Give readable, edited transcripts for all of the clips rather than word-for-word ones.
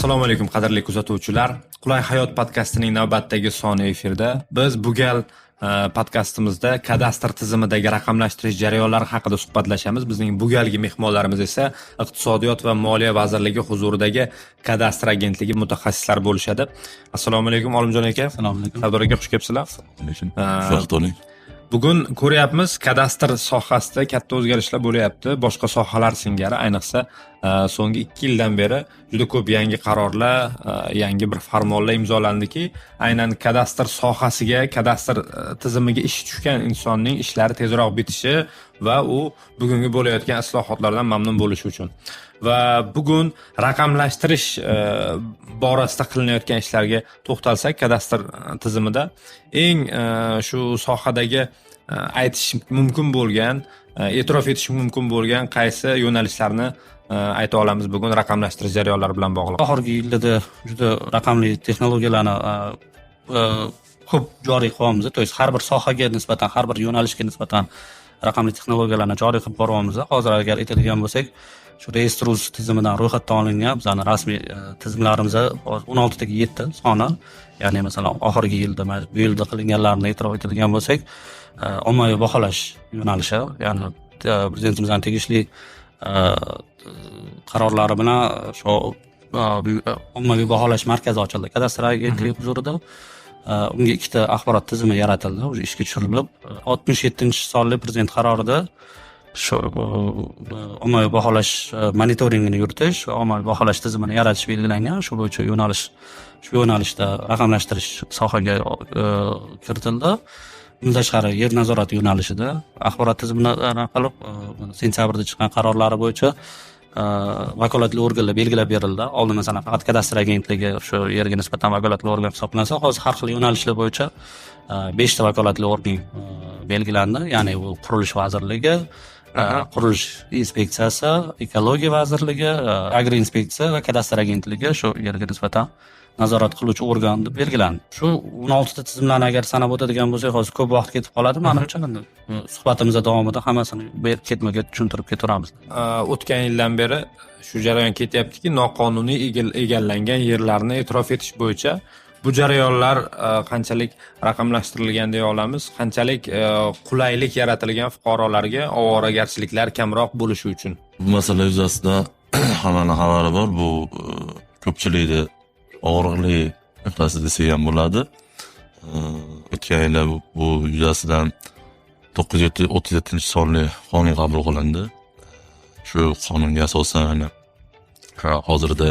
Assalomu alaykum qadrli kuzatuvchilar. Qulay hayot podcastining navbatdagi soni efirda. Biz bu gal podkastimizda kadastr tizimidagi raqamlashtirish jarayonlari haqida suhbatlashamiz. Bizning bu galgi mehmonlarimiz esa Iqtisodiyot va moliya vazirligi huzuridagi kadastr agentligi mutaxassislari bo'lishadi. Assalomu alaykum Olimjon aka. Assalomu alaykum. Sardor aka, xush kelibsizlar. Assalomu alaykum. Bugun ko'ryapmiz, kadastr sohasida katta o'zgarishlar bo'lyapti. Boshqa sohalar singari, ayniqsa so'nggi 2 yildan beri juda ko'p yangi qarorlar, yangi bir farmonlar imzolandiki, aynan kadastr sohasiga, kadastr tizimiga ish tushgan insonning ishlari tezroq bitishi va u bugungi bo'layotgan islohotlardan mamnun bo'lishi uchun. Va bugun raqamlashtirish borasida qilinayotgan ishlarga to'xtalsak, kadastr tizimida eng shu sohadagi aytish mumkin bo'lgan, e'tirof etish mumkin bo'lgan qaysi yo'nalishlarni ayta olamiz bugun raqamlashtirish jarayonlari bilan bog'liq? Oxirgi yillarda juda raqamli texnologiyalarni ko'p joriy qilyapmiz. To есть har bir sohaga nisbatan, har bir yo'nalishga nisbatan raqamli texnologiyalarni joriy qilib boryapmiz. Hozir agar aytadigan bo'lsak, shu Reestr.uz tizimidan ro'yxatdan olingan bizning rasmiy tizimlarimiz 16 taga 7 soni. Ya'ni masalan oxirgi yilda, bu yilda qilinganlarini e'tirof etadigan bo'lsak, ommaviy baholash yo'nalishi, ya'ni prezidentimizning tegishli qarorlari bilan shu ommaviy baholash markazi ochildi kadastr agentligi huzurida. Unga ikkita axborot tizimi yaratildi, o'sha ishga tushirilib, 67-sonli prezident qarorida shu ommaviy baholash monitoringini yuritish va ommaviy baholash tizimini yaratish belgilangan. Shu bo'yicha yo'nalish, shu yo'nalishda raqamlashtirish sohaga kiritildi. Bundan tashqari yer nazorati yo'nalishida axborot tizimini qilib, sentyabrda chiqqan qarorlari bo'yicha vakolatli organlar belgilab berildi. Oldin masalan faqat kadastr agentligi shu yerga nisbatan vakolatli organ hisoblansa, hozir har xil yo'nalishlar bo'yicha 5 ta vakolatli organ belgilandi. Ya'ni bu Qurilish vazirligi, Qurilish inspeksiyasi, Ekologiya vazirligi, Agroinspeksiya va kadastr agentligi shu yerga nisbatan nazorat qiluvchi organ deb belgilandi. Shu 16 ta tizimlarni agar sanab o'tadigan bo'lsak, hozir ko'p vaqt ketib qoladi. Menimcha, suhbatimiz davomida hammasini ketma-ket tushuntirib ketaveramiz. O'tgan yildan beri shu jarayon ketyaptiki, noqonuniy egallangan yerlarni e'tirof etish bo'yicha bu jarayonlar qanchalik raqamlashtirilgan deya olamiz, qanchalik qulaylik yaratilgan fuqarolarga ovoragarchiliklar kamroq bo'lishi uchun. Bu masala yuzasidan hammani xabari bor. Bu ko'pchilikni og'riqli nuqtasi desak ham bo'ladi. O'tgan yili bu yuzasidan 937-sonli qonun qabul qilindi. Shu qonunga asosan hozirda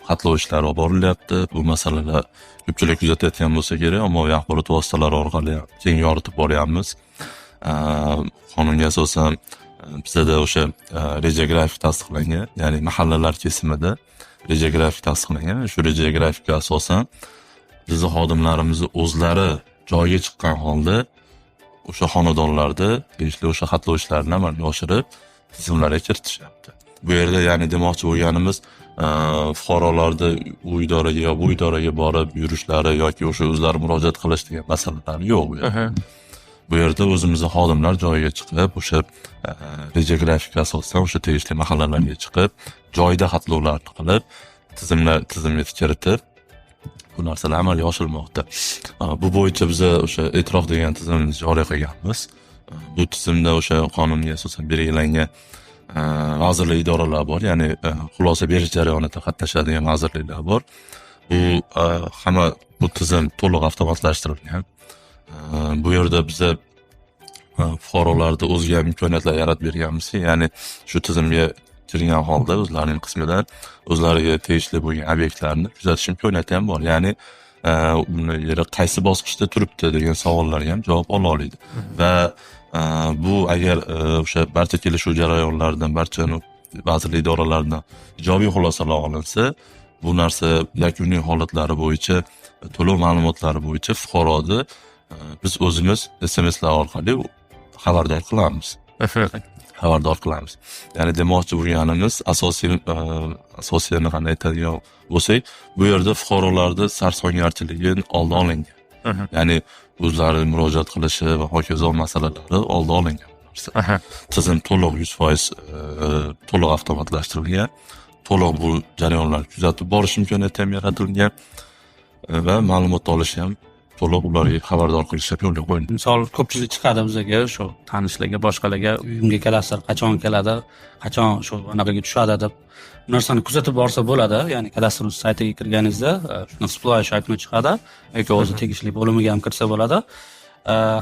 xatlov ishlari olib borilyapti. Bu masalalar ko'pchilik kuzatayotgan bo'lsa kerak, ommaviy axborot vositalari orqali keng yoritib boryapmiz. Qonunga asosan bizada o'sha reja grafik tasdiqlangan, ya'ni mahallalar kesimida reja grafik tasdiqlangan. Shu reja grafikka asosan bizni xodimlarimiz o'zlari joyiga chiqqan holda o'sha xonadonlarda tegishli o'sha xatlov ishlarini amalga oshirib tizimlarga kiritishyapti. Bu yerda ya'ni demoqchi bo'lganimiz, fuqarolarni u idoraga yo bu idoraga borib yurishlari yoki o'sha o'zlari murojaat qilish degan masalalar yo'q bu yerda. Bu yerda o'zimizning xodimlar joyiga chiqib, o'sha reja grafikka asosan o'sha tegishli mahallalarga chiqib, joyida xatlovlarni qilib, tizimga kiritib, bu narsalar amalga oshirilmoqda. Bu bo'yicha biz o'sha e'tirof degan tizimni joriy qilganmiz. Bu tizimda o'sha qonunga asosan belgilangan vazirlik idoralar bor, ya'ni xulosa berish jarayonida qatnashadigan vazirliklar bor. Bu hamma bu tizim to'liq avtomatlashtirilgan. Bu yerda biza fuqarolarda o'ziga imkoniyatlar yaratib berganmiz, ya'ni shu tizimga kirgan holda o'zlarining qismidan o'zlariga tegishli bo'lgan obyektlarni kuzatish imkoniyati ham bor. Ya'ni uni yeri qaysi bosqichda turibdi degan savollarga ham javob ola oladi. Va bu agar o'sha barcha kelishuv jarayonlaridan, barcha vazirlik idoralaridan ijobiy xulosalar olinsa, bu narsa yakuniy holatlari bo'yicha, to'lov ma'lumotlari bo'yicha fuqaroni biz o'zimiz SMSlar orqali xabardor qilamiz. Xabardor qilamiz. Ya'ni demoqchi bo'lganimiz asosiy qanday aytadigan bo'lsak, bu yerda fuqarolarda sarsongarchiligi oldi olingan. Ya'ni o'zlari murojaat qilishi va hokazo masalalari oldi olingan narsa. Tizim to'liq 100% to'liq avtomatlashtirilgan, To'liq bu jarayonlarni kuzatib borish imkoniyati ham yaratilgan va ma'lumot olish ham to'liq ularga xabardor qilish ham yo'lga qo'yilgan. Misol ko'pchilik chiqadi bizga, shu tanishlarga, boshqalarga uyimga kadastr qachon keladi, qachon shu anaqaga tushadi deb bu narsani kuzatib borsa bo'ladi. Ya'ni kadastr saytiga kirganingizda shuni всплывающий окно chiqadi yoki o'zi tegishli bo'limiga ham kirsa bo'ladi.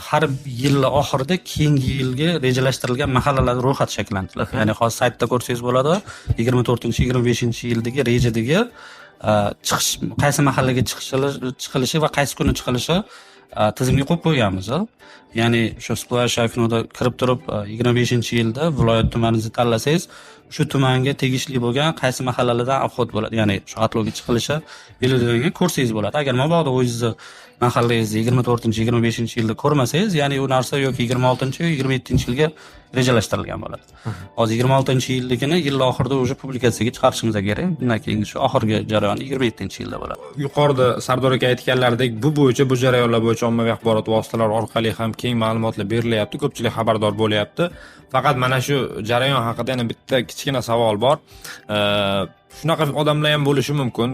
Har yil oxirida keyingi yilga rejalashtirilgan mahallalar ro'yxati shakllantiriladi. Ya'ni hozir saytda ko'rsangiz bo'ladi, 24-25 yildagi rejadagi chiqish, qaysi mahallaga chiqilishi va qaysi kuni chiqilishi tizimga qo'yib qo'yganmiz. Ya'ni o'sha всплывающий окно da kirib turib 25 yilda viloyat tumaningizni tanlasangiz, shu tumanga tegishli bo'lgan qaysi mahallalardan обход bo'ladi, ya'ni shu xatlovga chiqilishi belgilangan, ko'rsangiz bo'ladi. Agar mabodo o'zingizni mahallangizni 24-25 yilda ko'rmasangiz, ya'ni u narsa yoki 26, 27 yilga rejalashtirilgan bo'ladi. Hozir 26 yilligini yil oxirida уже publikatsiyaga chiqarishimiz kerak. Undan keyingi shu oxirgi jarayon 27 yilda bo'ladi. Yuqorida Sardor aka aytganlaridek, bu bo'yicha, bu jarayonlar bo'yicha ommaviy axborot vositalari orqali ham keng ma'lumotlar berilyapti, ko'pchilik xabardor bo'lyapti. Faqat mana shu jarayon haqida yana bitta kichkina savol bor. Shunaqa odamlar ham bo'lishi mumkin,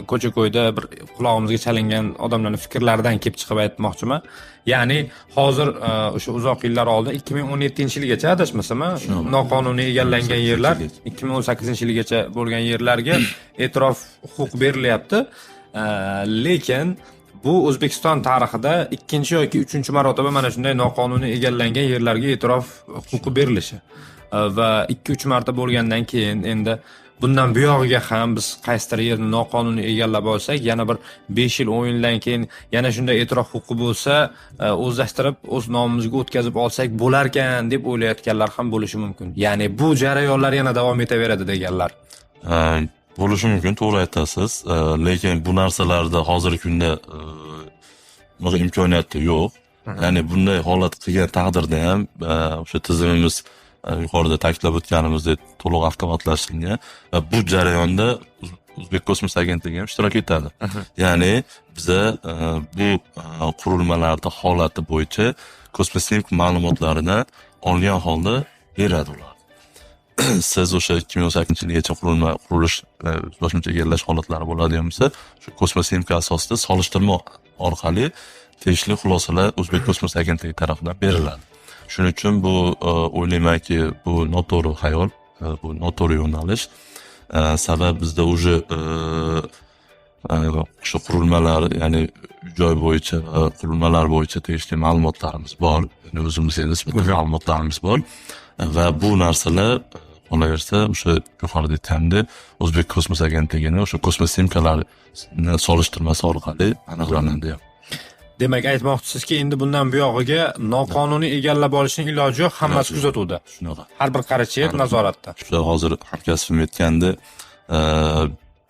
ko'cha ko'yda bir qulog'imizga chalingan odamlarni fikrlaridan kelib chiqib aytmoqchiman. Ya'ni hozir o'sha uzoq yillar oldin, 2017 yilgacha, adashmasam, noqonuniy egallangan yerlar, 2018 yilgacha bo'lgan yerlarga e'tirof huquq berilyapti. Lekin bu O'zbekiston tarixida ikkinchi yoki uchinchi marotaba mana shunday noqonuniy egallangan yerlarga e'tirof huquqi berilishi va ikki uch marta bo'lgandan keyin endi bundan buyog'iga ham biz qaysidir yerni noqonuniy egallab olsak, yana bir 5 yil, 10 yildan keyin yana shunday e'tirof huquqi bo'lsa, o'zlashtirib, o'z nomimizga o'tkazib olsak bo'larkan deb o'ylayotganlar ham bo'lishi mumkin. Ya'ni bu jarayonlar yana davom etaveradi deganlar. Bo'lishi mumkin, to'g'ri aytasiz. Lekin bu narsalarda hozirgi kunda bunaqa imkoniyati yo'q. Ya'ni bunday holat qilgan taqdirda ham o'sha tizimimiz, yuqorida ta'kidlab o'tganimizdek, to'liq avtomatlashtirilgan va bu jarayonda O'zbek kosmos agentligi ham ishtirok etadi. Ya'ni biza bu qurilmalarni holati bo'yicha kosmos ma'lumotlarini olgan holda beradi ular. Siz o'sha 2018 yilgacha qurilma qurilish, boshimcha egallash holatlari bo'ladigan bo'lsa, shu kosmos asosida solishtirma orqali tegishli xulosalar O'zbek kosmos agentligi tarafidan beriladi. Shuning uchun bu, o'ylaymanki, bu noto'g'ri xayol, bu noto'g'ri yo'nalish. Sabab bizda уже o'sha qurilmalar, ya'ni joy bo'yicha va qurilmalar bo'yicha tegishli ma'lumotlarimiz bor, ya'ni o'zimizga nisbatan ma'lumotlarimiz bor va bu narsalar qolaversa o'sha yuqorida aytganimdek, O'zbek kosmos agentligini o'sha kosmos съёмка larini solishtirmasi orqali aniqlanadi. Demak, aytmoqchisizki, endi bundan buyog'iga noqonuniy egallab olishning iloji yo'q, hammasi Iloji yo'q. kuzatuvda. Shunaqa. Har bir qarich yer nazoratda. O'sha hozir hamkasbim aytgandi,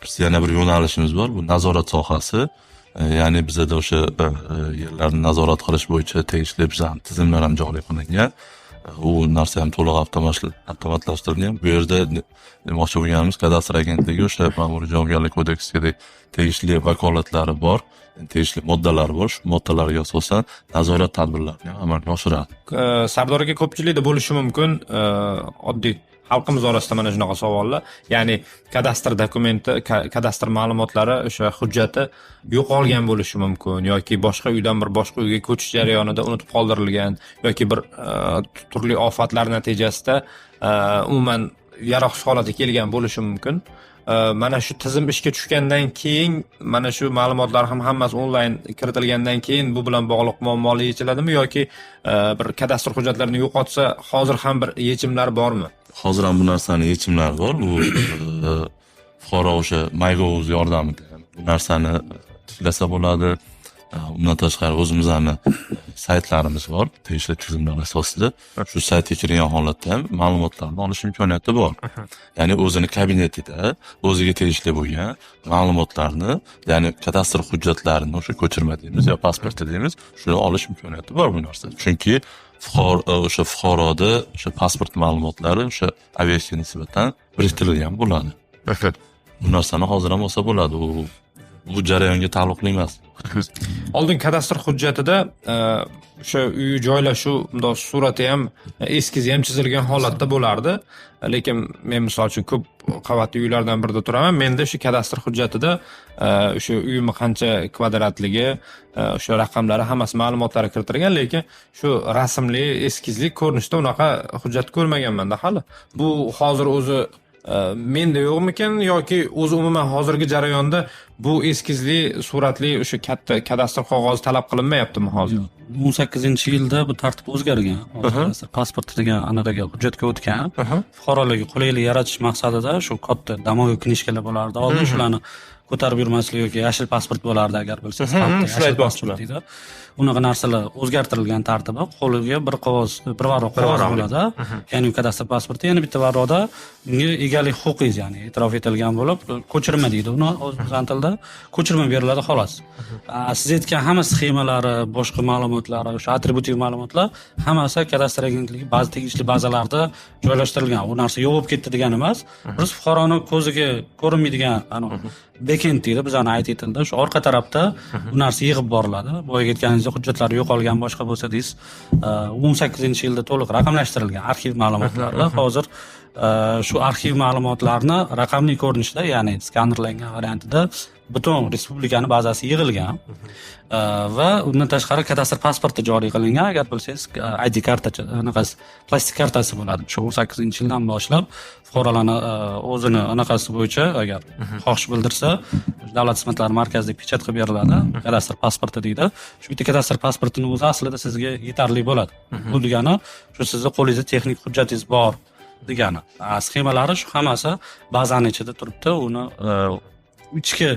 biz yana bir yo'nalishimiz bor, bu nazorat sohasi. Ya'ni bizada o'sha yerlarni nazorat qilish bo'yicha tegishli bizani tizimlar ham joriy qilingan. U narsa ham to'liq avtomatlashtirilgan. Bu yerda demoqchi bo'lganimiz, kadastr agentligi o'sha Ma'muriy javobgarlik kodeksiga tegishli vakolatlari bor, tegishli moddalari bor. Shu moddalarga asosan nazorat tadbirlarini ham amalga oshiradi. Sardor aka, ko'pchilikda bo'lishi mumkin, oddiy xalqimiz orasida mana shunaqa savollar. Ya'ni kadastr dokumenti, kadastr ma'lumotlari, o'sha hujjati yo'qolgan bo'lishi mumkin yoki boshqa uydan bir boshqa uyga ko'chish jarayonida unutib qoldirilgan yoki bir turli ofatlar natijasida umuman yaroqsiz holatga kelgan bo'lishi mumkin. Mana shu tizim ishga tushgandan keyin, mana shu ma'lumotlar ham hammasi onlayn kiritilgandan keyin bu bilan bog'liq muammolar yechiladimi yoki bir kadastr hujjatlarini yo'qotsa, hozir ham bir yechimlar bormi? Hozir ham bu narsani yechimlari bor. Bu fuqaro o'sha MyGov yordamida bu narsani tiklasa bo'ladi. Undan tashqari o'zimizni saytlarimiz bor, tegishli tizimlar asosida. Shu saytga kirgan holatda ham ma'lumotlarni olish imkoniyati bor. Ya'ni o'zini kabinetida o'ziga tegishli bo'lgan ma'lumotlarni, ya'ni kadastr hujjatlarini, o'sha ko'chirma deymiz yo pasporti deymiz, shuni olish imkoniyati bor bu narsa. Chunki o'sha fuqaroda o'sha pasport ma'lumotlari o'sha obyektga nisbatan biriktirilgan bo'ladi. Bu narsani hozir ham olsa bo'ladi. U bu jarayonga taalluqli emas. Oldin kadastr hujjatida o'sha uy joylashuv bundoq surati ham, eskizi ham chizilgan holatda bo'lardi. Lekin men, misol uchun, ko'p qavatli uylardan birida turaman. Menda o'sha kadastr hujjatida o'sha uyim qancha kvadratligi, o'sha raqamlari, hammasi ma'lumotlari kiritilgan, lekin shu rasmli, eskizli ko'rinishda unaqa hujjat ko'rmaganman-da hali. Bu hozir o'zi menda yo'qmikin yoki o'zi umuman hozirgi jarayonda bu eskizli, suratli o'sha katta kadastr qog'ozi talab qilinmayaptimi hozir? 18-yilda bu tartib o'zgargan. Pasport degan anaqaga hujjatga o'tgan. Fuqarolarga qulaylik yaratish maqsadida shu katta домовой книжка lar bo'lardi. Oldin shularni ko'tarib yurmaslik yoki yashil pasport bo'lardi, agar bilsangiz. Yashil pasport deydi. Unaqa narsalar o'zgartirilgan tartibi, qo'liga bir qog'oz, bir varaq qog'oz bo'ladi. Ya'ni kadastr pasporti, yana bitta varaqda unga egalik huquqingiz, ya'ni e'tirof etilgan bo'lib, ko'chirma deydi uni o'zimizning tilda, ko'chirma beriladi xolos. Siz aytgan hamma sxemalari, boshqa ma'lumotlari, o'sha atributiv ma'lumotlar hammasi kadastr agentligi ba'zi tegishli bazalarda joylashtirilgan. U narsa yo'q bo'lib ketdi degani emas. Biz fuqaroni ko'ziga ko'rinmaydigan backend deydi bizani IT tilda, shu orqa tarafda bu narsa yig'ib boriladi. Boyagi aytganingizdek hujjatlar yo'qolgan boshqa bo'lsa deysiz, 18-yilda to'liq raqamlashtirilgan arxiv ma'lumotlari hozir shu arxiv ma'lumotlarini raqamli ko'rinishda, ya'ni skanerlangan variantida butun respublikani bazasi yig'ilgan va undan tashqari kadastr pasporti joriy qilingan. Agar bilsangiz, ID kartacha, anaqasi, plastik kartasi bo'ladi. Shu 18-yildan boshlab fuqarolarni o'zini anaqasi bo'yicha agar xohish bildirsa, davlat xizmatlari markazida pechat qilib beriladi. Kadastr pasporti deydi. Shu bitta kadastr pasportini o'zi aslida sizga yetarli bo'ladi. Bu degani shu sizni qo'lingizda texnik hujjatingiz bor degani. Sxemalari shu hammasi bazani ichida turibdi. Uni ichki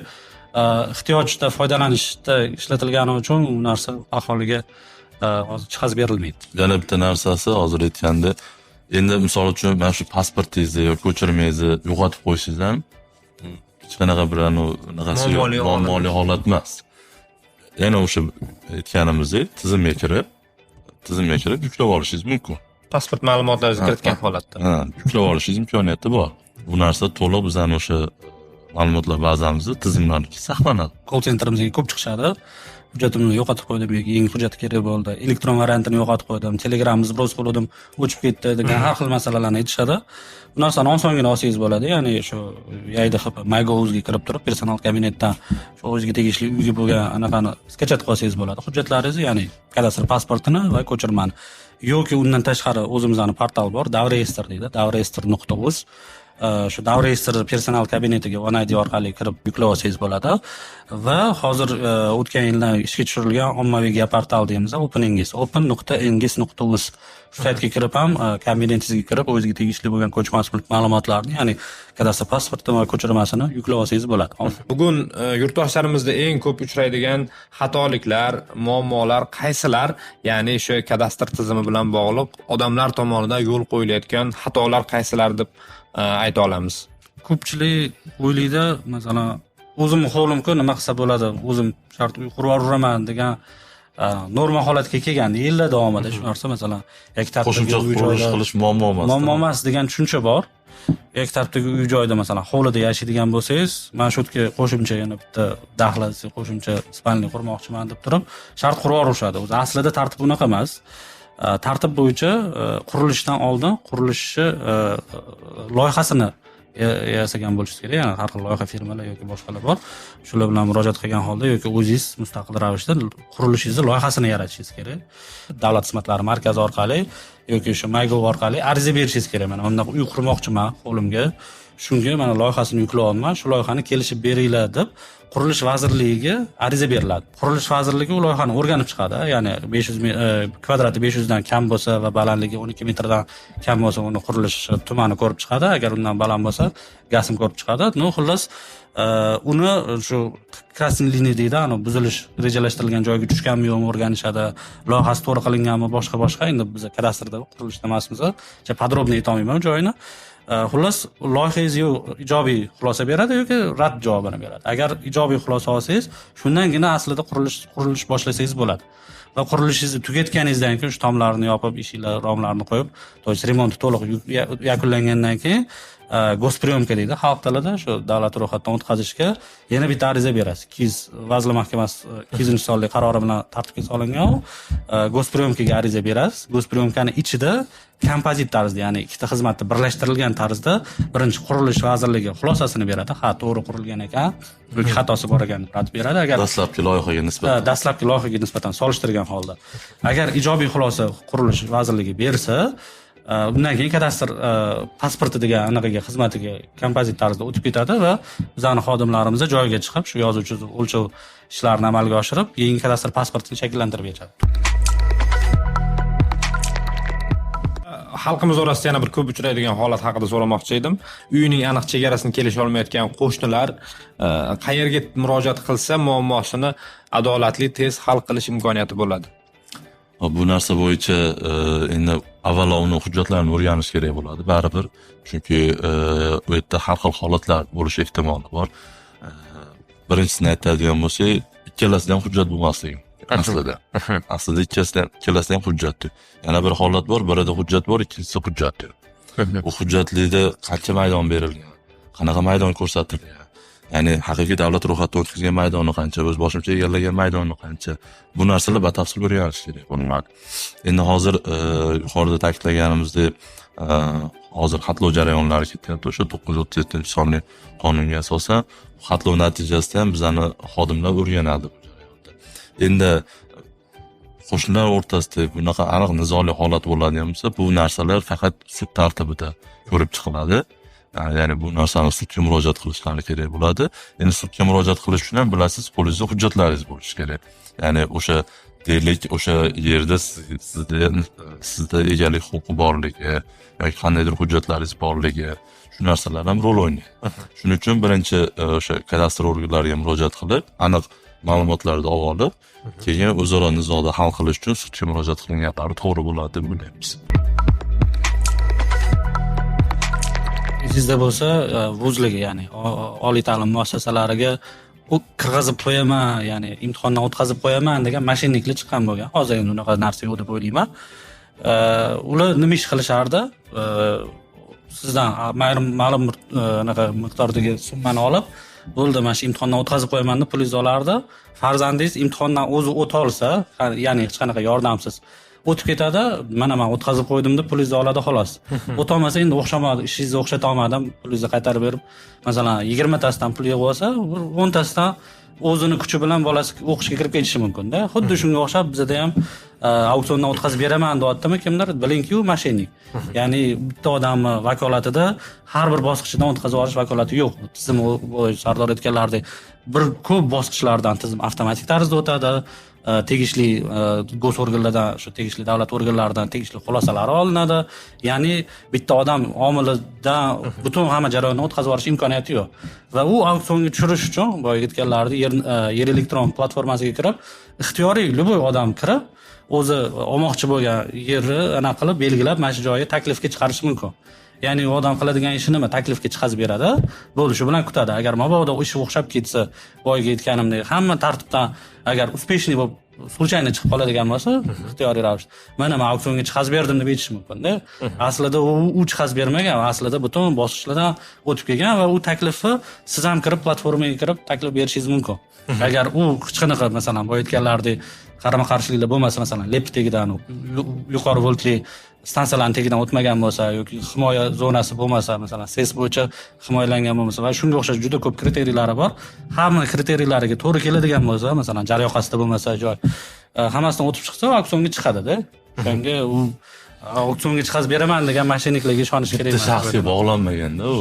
ehtiyojda foydalanishda ishlatilgani uchun u narsa aholiga hozir chiqazib berilmaydi. Yana bitta narsasi hozir aytganda, endi misol uchun mana shu pasportingizni yoki ko'chirmangizni yo'qotib qo'ysangiz ham hech qanaqa bir anaqasi yo'q, muammoli holat emas. Yana o'sha aytganimizdek tizimga kirib yuklab olishingiz mumkin. Pasport ma'lumotlaringizni kiritgan holatda. Ha, yuklab olishingiz imkoniyati bor. Bu narsa to'liq bizani o'sha ma'lumotlar bazamizda tizimlarga saqlanadi. Call centerimizga ko'p chiqishadi. Hujjatimni yo'qotib qo'ydim yoki yangi hujjat kerak bo'ldi, elektron variantini yo'qotib qo'ydim, Telegramni сброс qildim, o'chib ketdi degan har xil masalalarni aytishadi. Bu narsani osongina olsangiz bo'ladi. Ya'ni shu YDHP MyGov'ga kirib turib, personal kabinetdan shu o'ziga tegishli uyga bo'lgan anaqani скачать qilib olsangiz bo'ladi. Hujjatlaringizni, ya'ni kadastr pasportini va ko'chirmani. Yoki undan tashqari o'zimizning portal bor, Davreyestr deydi, davreyestr.uz. Shu Davreyestr personal kabinetiga OneID orqali kirib yuklab olsangiz bo'ladi. Va hozir o'tgan yildan ishga tushirilgan ommaviy geoportal deymiz, OpenNGIS, open.ngis.uz. Shu saytga kirib ham kabinetingizga kirib o'zingizga tegishli bo'lgan ko'chmas mulk ma'lumotlarini, ya'ni kadastr pasporti va ko'chirmasini yuklab olsangiz bo'ladi. Bugun yurtdoshlarimizda eng ko'p uchraydigan xatoliklar, muammolar qaysilar? Ya'ni shu kadastr tizimi bilan bog'liq odamlar tomonidan yo'l qo'yilayotgan xatolar qaysilar deb ayta olamiz? Ko'pchilik o'ylaydi, masalan, o'zim hovlimku nima qilsa bo'ladi, o'zim shart uy qurib yuraman degan norma holatga kelgan yillar davomida shu narsa, masalan, yakka qo'shimcha qurilish qilish muammo emas. Muammo emas degan tushuncha bor. Yakka tartibdagi uy joyda, masalan, hovlida yashaydigan bo'lsangiz, mana shu yerga qo'shimcha yana bitta dahliz, qo'shimcha spalni qurmoqchiman deb turib, shart qurib yuborishadi. O'zi aslida tartib unaqa emas. Tartib bo'yicha qurilishdan oldin qurilishni loyihasini yasagan bo'lishingiz kerak. Ya'ni har xil loyiha firmalar yoki boshqalar bor. Shular bilan murojaat qilgan holda yoki o'zingiz mustaqil ravishda qurilishingizni loyihasini yaratishingiz kerak. Davlat xizmatlari markazi orqali yoki o'sha MyGov orqali ariza berishingiz kerak. Mana bunday uy qurmoqchiman hovlimga, shunga mana loyihasini yuklayapman, shu loyihani kelishib beringlar deb Qurilish vazirligiga ariza beriladi. Qurilish vazirligi u loyihani o'rganib chiqadi. Ya'ni 500 kvadrati 500 dan kam bo'lsa va balandligi 12 metrdan kam bo'lsa uni qurilish tumani ko'rib chiqadi. Agar undan baland bo'lsa, GASM ko'rib chiqadi. No, xullas, uni shu красный liniya deydi, ana buzilish rejalashtirilgan joyga tushganmi yo'qmi o'rganishadi, loyihasi to'g'ri qilinganmi, boshqa. Endi biz kadastrda qurilishda emasmiz, подробно ayta olmayman joyini. Xullas, loyihangiz ijobiy xulosa beradi yoki rad javobini beradi. Agar ijobiy xulosa olsangiz, shundangina aslida qurilish boshlasangiz bo'ladi. Va qurilishingizni tugatganingizdan keyin shu tomlarni yopib, eshiklar, romlarni qo'yib, to есть remonti to'liq yakunlangandan keyin Госприемка deydi xalq tilida, shu davlat ro'yxatidan o'tkazishga yana bitta ariza berasiz. 200 Vazirlar Mahkamasi 200-sonli qarori bilan tartibga solingan. Госприемка ga ariza berasiz. Госприемка ni ichida kompozit tarzda, ya'ni ikkita xizmatni birlashtirilgan tarzda birinchi Qurilish vazirligi xulosasini beradi. Ha, to'g'ri qurilgan ekan yoki xatosi bor ekan deb beradi. Agar dastlabki loyihaga nisbatan, dastlabki loyihaga nisbatan solishtirgan holda agar ijobiy xulosa Qurilish vazirligi bersa, undan keyin kadastr pasporti degan anaqaga xizmatiga kompozit tarzda o'tib ketadi va bizani xodimlarimiz joyiga chiqib shu yozuv chizuv o'lchov ishlarini amalga oshirib, yangi kadastr pasportini shakllantirib beradi. Xalqimiz orasida yana bir ko'p uchraydigan holat haqida so'ramoqchi edim. Uyining aniq chegarasini kelisha olmayotgan qo'shnilar qayerga murojaat qilsa muammosini adolatli tez hal qilish imkoniyati bo'ladi? Bu narsa bo'yicha endi avvalo uni hujjatlarini o'rganish kerak bo'ladi baribir, chunki u yerda har xil holatlar bo'lishi ehtimoli bor. Birinchisini aytadigan bo'lsak, ikkalasida ham hujjat bo'lmasligi aslida. Aslida ikkalasida ham hujjat yo'q. Yana bir holat bor, birida hujjat bor, ikkinchisida hujjat yo'q. U hujjatlida qancha maydon berilgan, qanaqa maydon ko'rsatilgan, ya'ni haqiqiy davlat ro'yxatidan o'tkazgan maydoni qancha, o'z boshimcha egallagan maydoni qancha, bu narsalar batafsil o'rganish kerak bo'ladi. Endi hozir yuqorida ta'kidlaganimizdek, hozir xatlov jarayonlari ketyapti. O'sha 937-sonli qonunga asosan xatlov natijasida ham bizani xodimlar o'rganadi bu jarayonda. Endi qo'shnilar o'rtasida bunaqa aniq nizoli holat bo'ladigan bo'lsa, bu narsalar faqat sud tartibida ko'rib chiqiladi. Ya'ni bu narsani sudga murojaat qilishlari kerak bo'ladi. Endi sudga murojaat qilish uchun ham bilasiz, qo'lingizda hujjatlaringiz bo'lishi kerak. Ya'ni o'sha deylik, o'sha yerda sizda egalik huquqi borligi yoki qandaydir hujjatlaringiz borligi, shu narsalar ham rol o'ynaydi. Shuning uchun birinchi o'sha kadastr organlariga murojaat qilib, aniq ma'lumotlarni olib, keyin o'zaro nizoni hal qilish uchun sudga murojaat qilinganlari to'g'ri bo'ladi deb o'ylaymiz. Sizda bo'lsa vuzligi, ya'ni oliy ta'lim muassasalariga u kirg'azib qo'yaman, ya'ni imtihondan o'tkazib qo'yaman degan mashinniklar chiqqan bo'lgan. Hozir endi unaqa narsa yo'q deb o'ylayman. Ular nima ish qilishardi? Sizdan ma'lum bir anaqa miqdordagi summani olib, bo'ldi, mana shu imtihondan o'tkazib qo'yaman deb pulingizni olardi. Farzandingiz imtihondan o'zi o'ta olsa, ya'ni hech qanaqa yordamsiz o'tib ketadi, mana men o'tkazib qo'ydim deb pulingizni oladi xolos. O'tolmasa endi o'xshamadi, ishingizni o'xshata olmadim, pulingizni qaytarib berib, masalan, 20 tasidan pul yig'ib olsa, 10 tasidan o'zini kuchi bilan bolasi o'qishga kirib ketishi mumkin-da. Xuddi shunga o'xshab bizda ham auksiondan o'tkazib beraman deyaptimi kimdir, bilingki u mashinnik. Ya'ni bitta odamni vakolatida har bir bosqichidan o'tkazib olish vakolati yo'q. Tizim Sardor aytganlaridek bir ko'p bosqichlardan tizim avtomatik tarzda o'tadi. Tegishli gosorganlardan, shu tegishli davlat organlaridan tegishli xulosalar olinadi. Ya'ni bitta odam omilidan butun hamma jarayonni o'tkazib yuborish imkoniyati yo'q. Va u auksionga tushirish uchun boyagi aytganlaridek yer elektron platformasiga kirib, ixtiyoriy любой odam kirib, o'zi olmoqchi bo'lgan yerni ana qilib belgilab mana shu joyga taklifga chiqarishi mumkin. Ya'ni u odam qiladigan ishi nima? Taklifga chiqazib beradi, bo'ldi, shu bilan kutadi. Agar mabodo ishi o'xshab ketsa, boyagi aytganimdek, hamma tartibdan agar uspeshniy bo'lib случайно chiqib qoladigan bo'lsa, ixtiyoriy ravishda mana men auksionga chiqazib berdim deb aytish mumkin-da. Aslida u chiqazib bermagan, aslida butun bosqichlardan o'tib kelgan va u taklifni siz ham kirib platformaga kirib taklif berishingiz mumkin. Agar u hech qanaqa, masalan, boya aytganlaridek qarama-qarshiliklar bo'lmasa, masalan, lep tagidan yuqori voltli stansiyalarning tagidan o'tmagan bo'lsa yoki himoya zonasi bo'lmasa, masalan, SES bo'yicha himoyalangan bo'lmasa va shunga o'xshash juda ko'p kriteriylari bor. Hamma kriteriylariga to'g'ri keladigan bo'lsa, masalan, jar yoqasida bo'lmasa joy, hammasidan o'tib chiqsa, auksionga chiqadi-da. O'shanga u auksionga chiqazib beraman degan mashinniklarga ishonish kerak emas. Bitta shaxsga bog'lanmaganda u.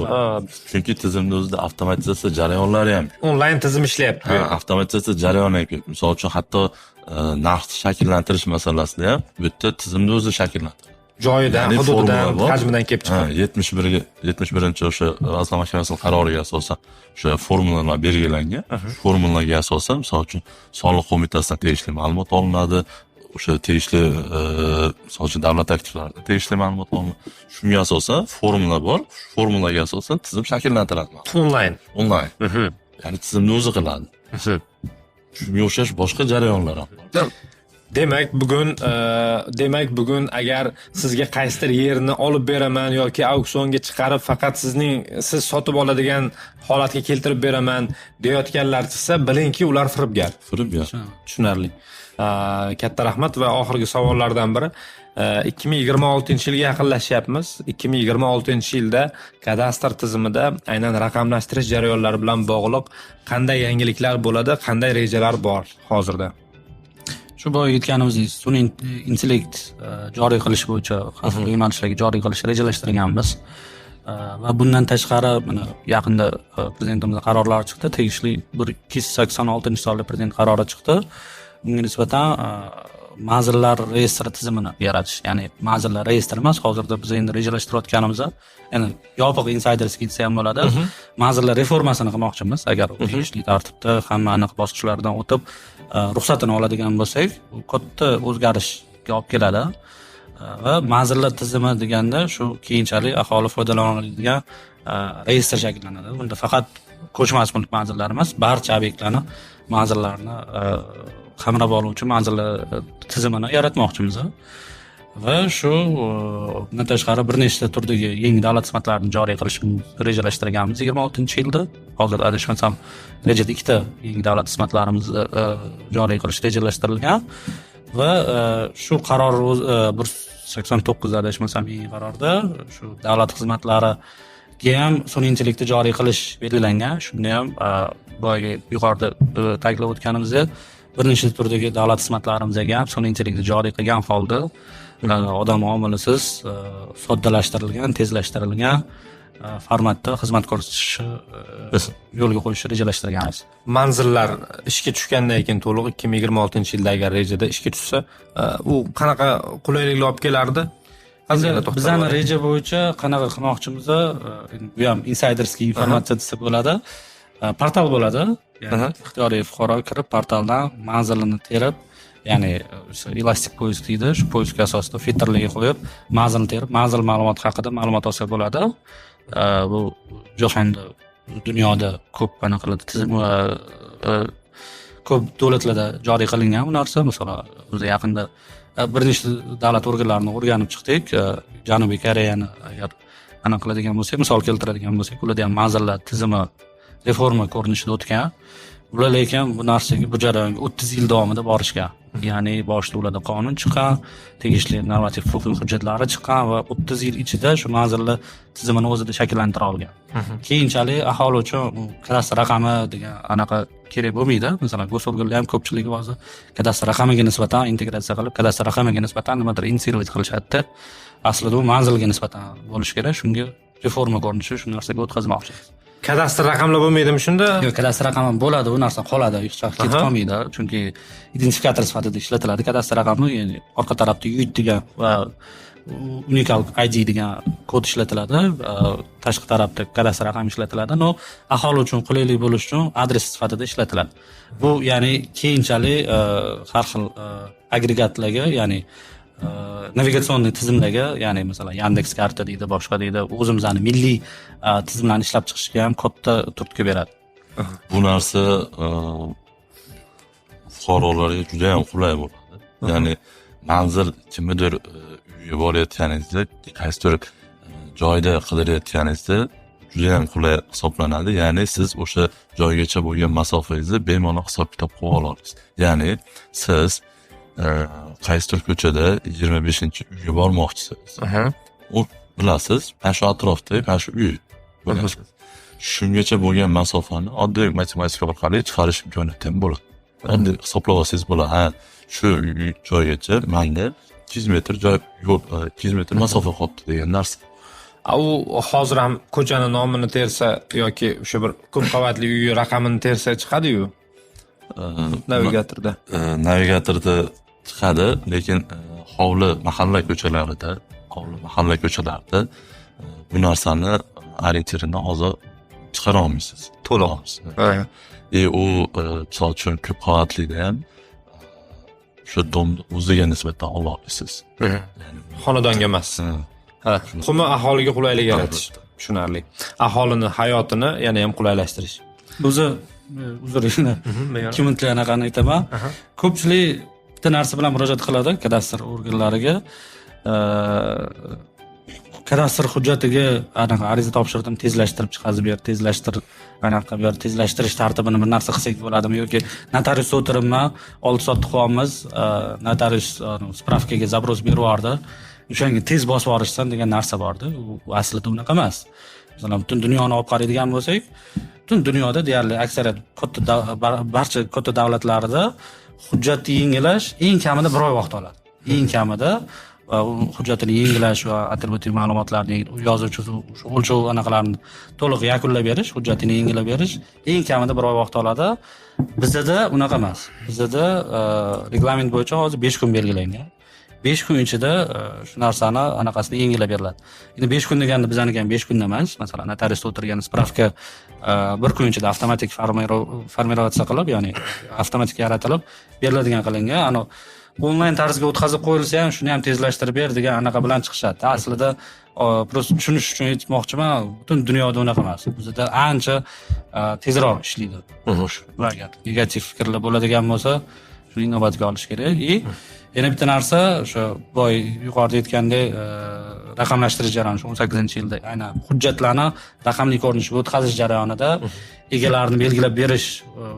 Chunki tizimda o'zida avtomatizatsiya jarayonlari ham onlayn tizim ishlayapti. Ha, avtomatizatsiya jarayoni ham ko'p. Misol uchun, hatto narxni shakllantirish masalasida ham bu yerda tizimni o'zi shakllantiradi. Joyidan, hududidan, hajmidan kelib chiqadi. 71-chi o'sha Vazirlar Mahkamasining qaroriga asosan o'sha formulalar belgilangan. Formulaga asosan, misol uchun, soliq qo'mitasidan tegishli ma'lumot olinadi, o'sha tegishli misol uchun davlat aktivlaridan tegishli ma'lumot olinadi. Shunga asosan formula bor, formulaga asosan tizim shakllantiradi. Onlayn. Onlayn. Ya'ni tizimni o'zi qiladi. Shunga o'xshash boshqa jarayonlar ham bor. Demak bugun agar sizga qaysidir yerni olib beraman yoki auksionga chiqarib faqat siz sotib oladigan holatga keltirib beraman deyotganlar chiqsa, bilingki, ular firibgar. Firibgar. Tushunarli. Katta rahmat va oxirgi savollardan biri. 2026-yilga yaqinlashyapmiz. 2026-yilda kadastr tizimida aynan raqamlashtirish jarayonlari bilan bog'liq qanday yangiliklar bo'ladi, qanday rejalar bor hozirda? Shu boya aytganimizdek, sun'iy intellekt joriy qilish bo'yicha har xil yo'nalishlarga joriy qilish rejalashtirganmiz. Va bundan tashqari mana yaqinda prezidentimiz qarorlari chiqdi, tegishli bir 286-sonli prezident qarori chiqdi. Bunga nisbatan manzillar reyestri tizimini yaratish, ya'ni manzillar reyestri emas, hozirda biz endi rejalashtirayotganimiz, ya'ni yopiq инсайдерский desa ham bo'ladi, manzillar reformasini qilmoqchimiz. Agar tegishli tartibda hamma aniq bosqichlardan o'tib ruxsatini oladigan bo'lsak, bu katta o'zgarishga olib keladi. Va manzillar tizimi deganda shu keyinchalik aholi foydalana oladigan reyestr shakllanadi. Bunda faqat ko'chmas mulk manzillari emas, barcha obyektlarni manzillarini qamrab oluvchi manzillar tizimini yaratmoqchimiz. Va shu bundan tashqari bir nechta turdagi yangi davlat xizmatlarini joriy qilishni rejalashtirganmiz 26-yilda. Hozir adashmasam rejada 2ta yangi davlat xizmatlarimizni joriy qilish rejalashtirilgan va shu qaror 189 adashmasam yangi qarorda shu davlat xizmatlariga ham sun'iy intellektni joriy qilish belgilangan. Shunda ham boyagi yuqorida ta'kidlab o'tganimizdek bir nechta turdagi davlat xizmatlarimizga ham sun'iy intellektni joriy qilgan holda odam omilisiz soddalashtirilgan, tezlashtirilgan formatda xizmat ko'rsatishni yo'lga qo'yishni rejalashtirganmiz. Manzillar ishga tushgandan keyin to'liq 2026-yilda agar rejada ishga tushsa, u qanaqa qulayliklar olib kelardi? Bizani reja bo'yicha qanaqa qilmoqchimiz, bu ham инсайдерский informatsiya desa bo'ladi. Portal bo'ladi. Ya'ni ixtiyoriy fuqaro kirib portaldan manzilini terib, ya'ni elastik поиск deydi, shu поиск asosida filtrlarga qo'yib, manzilni terib, manzil ma'lumoti haqida ma'lumot olsa bo'ladi. Bu jahonda, dunyoda ko'p anaqalarda tizim, ko'p davlatlarda joriy qilingan bu narsa. Masalan, biz yaqinda bir nechta davlat organlarini o'rganib chiqdik. Janubiy Koreyani agar anaqa qiladigan bo'lsak, misol keltiradigan bo'lsak, ularda ham manzillar tizimi reforma ko'rinishida o'tgan. Ular lekin bu narsaga, bu jarayonga 30 yil davomida borishgan. Ya'ni boshida ularda qonun chiqqan, tegishli normativ huquqiy hujjatlari chiqqan va 30 yil ichida shu manzillar tizimini o'zida shakllantira olgan. Keyinchalik aholi uchun kadastr raqami degan anaqa kerak bo'lmaydi. Masalan, госорган lar ham ko'pchiligi hozir kadastr raqamiga nisbatan integratsiya qilib, kadastr raqamiga nisbatan nimadir инициировать qilishadi. Aslida u manzilga nisbatan bo'lishi kerak. Shunga reforma ko'rinishi shu narsaga o'tkazmoqchimiz. Kadastr raqamlar bo'lmaydimi shunda? Yo'q, kadastr raqami bo'ladi, u narsa qoladi, hech qayerga ketib qolmaydi. Chunki identifikator sifatida ishlatiladi kadastr raqami, ya'ni orqa tarafda UID degan va unikal ID degan kod ishlatiladi, tashqi tarafda kadastr raqami ishlatiladi. Но aholi uchun qulaylik bo'lishi uchun adres sifatida ishlatiladi. Bu ya'ni keyinchalik har xil agregatlarga, ya'ni навигационный tizimlarga, ya'ni masalan Yandex karta deydi, boshqa deydi, o'zimizni milliy tizimlarni ishlab chiqishga ham katta turtki beradi. Bu narsa fuqarolarga juda ham qulay bo'ladi. Ya'ni manzil kimnidir uyga borayotganingizda, qaysidir joyda qidirayotganingizda juda ham qulay hisoblanadi. Ya'ni siz o'sha joygacha bo'lgan masofangizni bemalol hisob kitob qilib ola olasiz. Ya'ni siz qaysidir ko'chada 25-uyga bormoqchisiz. U bilasiz, mana shu atrofda mana shu uy bilasiz. Shungacha bo'lgan masofani oddiy matematika orqali chiqarish imkoniyati ham bo'ladi. Oddiy hisoblab olsangiz bo'ladi. Ha, shu joygacha menda 200 metr joy yo'l, 200 metr masofa qolibdi degan narsa. U hozir ham ko'chani nomini tersa yoki o'sha bir ko'p qavatli uy raqamini tersa chiqadi-yu. Navigatorda. Navigatorda chiqadi, lekin hovli mahalla ko'chalarida, bu narsani orientirini hozir chiqara olmaysiz. To'liq. U misol uchun ko'p qavatlida ham shu domni o'ziga nisbatan ola olasiz. Xonadonga emas. Muhimi aholiga qulaylik yaratish. Tushunarli. Aholini hayotini yana ham qulaylashtirish. O'zi uzr, 2 minutlik anaqani aytaman. Ko'pchilik Bitta narsa bilan murojaat qiladi kadastr organlariga. Kadastr hujjatiga anaqa ariza topshirdim, tezlashtirib chiqazib ber, tezlashtir, anaqa ber, tezlashtirish tartibini bir narsa qilsak bo'ladimi yoki notarius o'tiribman, oldi-sotdi qilyapmiz, notarius spravkaga запрос berib yubordi, o'shanga tez bosib yuborishsin degan narsa bordi. U aslida unaqa emas. Masalan, butun dunyoni olib qaraydigan bo'lsak, butun dunyoda deyarli aksariyat katta barcha katta davlatlarida hujjatni yengilash eng kamida bir oy vaqt oladi. Eng kamida va u hujjatini yengilash va atributiv ma'lumotlarni yozuvchi o'lchov anaqalarini to'liq yakunlab berish, hujjatini yengilab berish eng kamida bir oy vaqt oladi. Bizda unaqa emas. Bizda reglament bo'yicha hozir 5 kun belgilangan. 5 kun ichida shu narsani anaqasini yengilab beriladi. Endi 5 kun deganda bizaniki ham 5 kunda emas. Masalan, notariusda o'tirgan spravka bir kun ichida avtomatik формироваться qilib, ya'ni avtomatik yaratilib beriladigan qilingan. Ano onlayn tarzga o'tkazib qo'yilsa ham shuni ham tezlashtirib ber degan anaqa bilan chiqishadi. Aslida просто tushunish uchun aytmoqchiman, butun dunyoda unaqa emas. Bizda ancha tezroq ishlaydi. Va agar negativ fikrlar bo'ladigan bo'lsa, shuni inobatga olish kerak. И yana bitta narsa, o'sha boy yuqorida aytgandek, raqamlashtirish jarayoni shu 18-yilda aynan hujjatlarni raqamli ko'rinishga o'tkazish jarayonida egalarini belgilab berish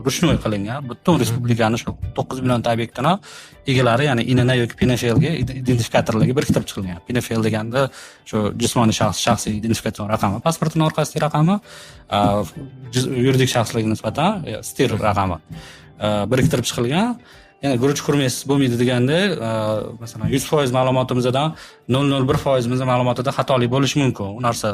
ручной qilingan. Butun respublikani shu 9 millionta obyektini egalari, ya'ni INN yoki PNFLga identifikatorlarga biriktirib chiqilgan. PNFL deganda shu jismoniy shaxs shaxsiy identifikatsion raqami, pasportini orqasidagi raqami, yuridik shaxslarga nisbatan STIR raqami biriktirib chiqilgan. Ya'ni guruch qurmaysiz bo'lmaydi deganda, masalan, 100% ma'lumotimizdan 0.01% ma'lumotida xatolik bo'lishi mumkin. U narsa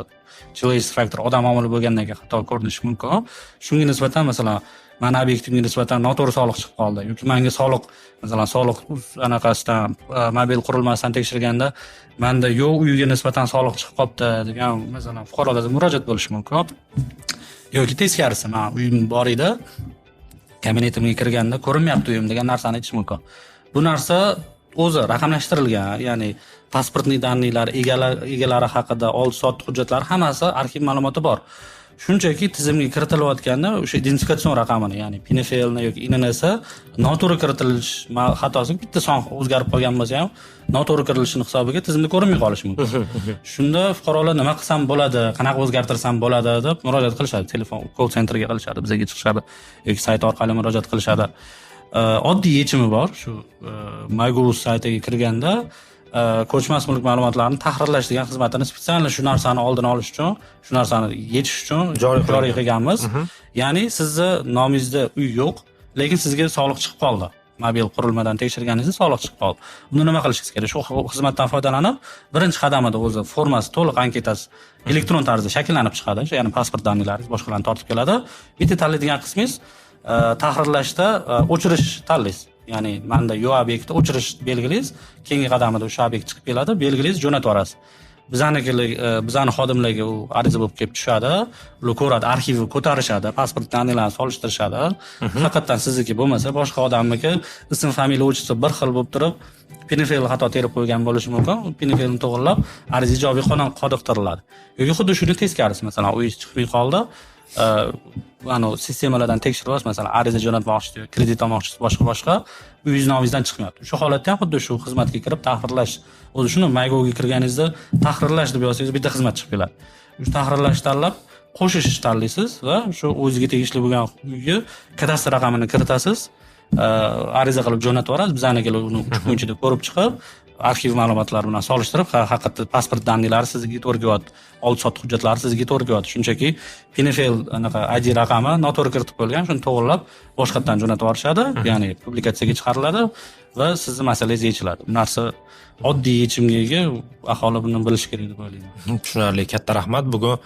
человеческий faktor, odam omili bo'lgandan keyin xato ko'rinishi mumkin. Shunga nisbatan, masalan, mani obyektimga nisbatan noto'g'ri soliq chiqib qoldi yoki manga soliq, masalan, soliq anaqasidan mobil qurilmasidan tekshirganda manda yo'q uyiga nisbatan soliq chiqib qolibdi degan, masalan, fuqarolardan murojaat bo'lishi mumkin. Yoki teskarisi, man uyim bor edi, kabinetimga kirganda ko'rinmayapti uyim degan narsani aytish mumkin. Bu narsa o'zi raqamlashtirilgan, ya'ni паспортный данный lar, egalari haqida oldi-sotdi hujjatlari hammasi arxiv ma'lumoti bor. Shunchaki tizimga kiritilayotganda o'sha identifikatsion raqamini, ya'ni PNFLni yoki INNsi noto'g'ri kiritilish xatosi, bitta son o'zgarib qolgan bo'lsa ham noto'g'ri kiritilishini hisobiga tizimda ko'rinmay qolishi mumkin. Shunda fuqarolar nima qilsam bo'ladi, qanaqa o'zgartirsam bo'ladi deb murojaat qilishadi. Telefon call centerga qilishadi, bizga chiqishadi yoki sayt orqali murojaat qilishadi. Oddiy yechimi bor. Shu MyGov saytiga kirganda ko'chmas mulk ma'lumotlarini tahrirlash degan xizmatini специально shu narsani oldini olish uchun, shu narsani yechish uchun joriy qilganmiz. Ya'ni sizni nomingizda uy yo'q, lekin sizga soliq chiqib qoldi. Mobil qurilmadan tekshirganingizda soliq chiqib qoldi. Uni nima qilishingiz kerak? Shu xizmatdan foydalanib, birinchi qadamida o'zi formasi, to'liq anketasi elektron tarzda shakllanib chiqadi. Ya'ni pasport данный laringiz, boshqalarni tortib keladi. Bitta tanlaydigan qismingiz tahrirlashda o'chirish tanlaysiz. Ya'ni manda yo'q obyektni o'chirish belgilaysiz. Keyingi qadamida o'sha obyekt chiqib keladi, belgilaysiz, jo'natib yuborasiz. Bizani xodimlarga u ariza bo'lib kelib tushadi. Ular ko'radi, arxivni ko'tarishadi, pasport данный larini solishtirishadi. Haqiqatdan sizniki bo'lmasa, boshqa odamniki ism, familiya, отчество bir xil bo'lib turib, PNFL xato terib qo'ygan bo'lishi mumkin. PNFLni to'g'rilab, ariza ijobiy qoniqtiriladi. Yoki xuddi shuni teskarisi, masalan, uyingiz chiqmay qoldi, anavi sistemalardan tekshirib, masalan, ariza jo'natmoqchisiz, kredit olmoqchisiz, boshqa uyingiz nomingizdan chiqmayapti. O'sha holatda ham xuddi shu xizmatga kirib tahrirlash, o'zi shuni MyGovga kirganingizda tahrirlash deb yozsangiz bitta xizmat chiqib keladi. O'sha tahrirlash tanlab, qo'shish tanlaysiz va shu o'zizga tegishli bo'lgan uyga kadastr raqamini kiritasiz, ariza qilib jo'natib yuborasiz. Bizanikilar uni 3 kun ichida ko'rib chiqib, arxiv ma'lumotlari bilan solishtirib, haqiqatda pasport данный lari sizga to'g'ri kelyapti, oldi-sotdi hujjatlari sizga to'g'ri kelyapti. Shunchaki PNFL anaqa ID raqami noto'g'ri kiritib qo'yilgan, shuni to'g'rilab boshqatdan jo'natib yuborishadi, ya'ni publikatsiyaga chiqariladi va sizni masalangiz yechiladi. Bu narsa oddiy yechimga ega, aholi buni bilishi kerak deb o'ylayman. Tushunarli, katta rahmat. Bugun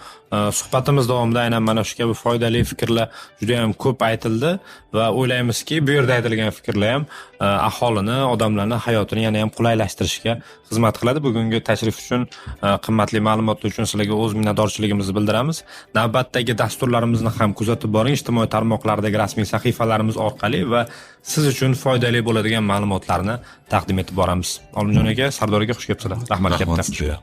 suhbatimiz davomida aynan mana shu kabi foydali fikrlar juda ham ko'p aytildi va o'ylaymizki, bu yerda aytilgan fikrlar ham aholini, odamlarni hayotini yana ham qulaylashtirishga xizmat qiladi. Bugungi tashrif uchun, qimmatli ma'lumotlar uchun sizlarga o'z minnatdorchiligimizni bildiramiz. Navbatdagi dasturlarimizni ham kuzatib boring ijtimoiy tarmoqlardagi rasmiy sahifalarimiz orqali va siz uchun foydali bo'ladigan ma'lumotlarni taqdim etib boramiz. Olimjon aka, Sardor aka, xush kelibsizlar. Rahmat katta. Rahmat sizga.